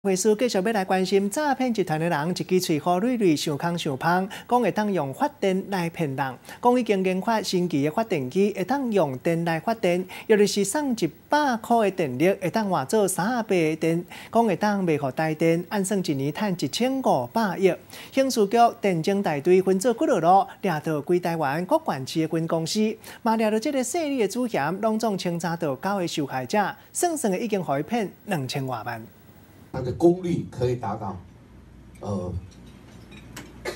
會師繼續欲來關心詐騙集團的人，一支喙苦累累，想空想芳，講會當用發電來騙人，講已經研發新奇的發電機，會當用電來發電，抑就是送100箍的電力，會當換做300的電，講會當賣予台電，按算一年趁1500億。刑事局電偵大隊分做幾落路，掠著規台灣各縣市的分公司，嘛掠著這个勢利的主嫌，攏總清查著九个受害者，算算的已經予伊騙2000外萬。它的功率可以達到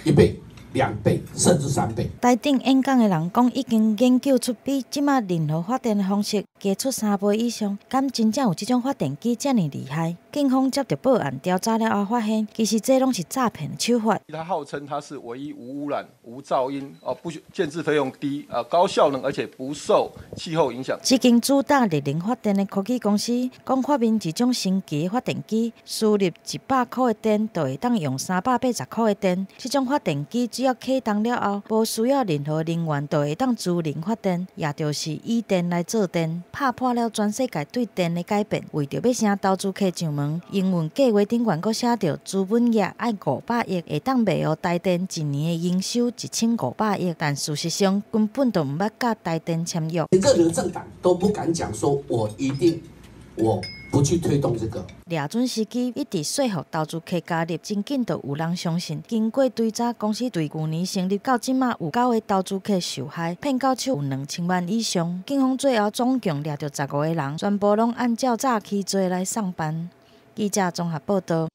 1倍、2倍甚至3倍。台頂演講的人講，已經研究出比這馬任何發電的方式加出3倍以上，敢真正有這種發電機遮爾厲害？警方接著報案調查了後，發現其實這攏是詐騙手法。它號稱它是唯一無污染、無噪音、哦不建置費用低、啊高效能，而且不受氣候影響。這間主打熱能發電的科技公司，講發明一種新奇的發電機，輸入100箍的電，就會當用380塊的電。這種發電機只要啟動了後，無需要任何能源，就會當自然發電，也就是以電來做電，拍破了全世界對電的改變。為著欲請投資客上門，營運計畫頂懸閣寫著資本額愛500億，會當賣予台電一年的營收1500億，但事實上根本就毋捌佮台電簽約。任何政黨都不敢講說，我一定我不去推動這個。掠準時機，一直說服投資客加入，真緊就有人相信。經過追查，公司對舊年成立到這馬，有九个投資客受害，騙到手有2000萬以上。警方最後總共掠著15個人，全部攏按照詐欺罪來送辦。記者綜合報導。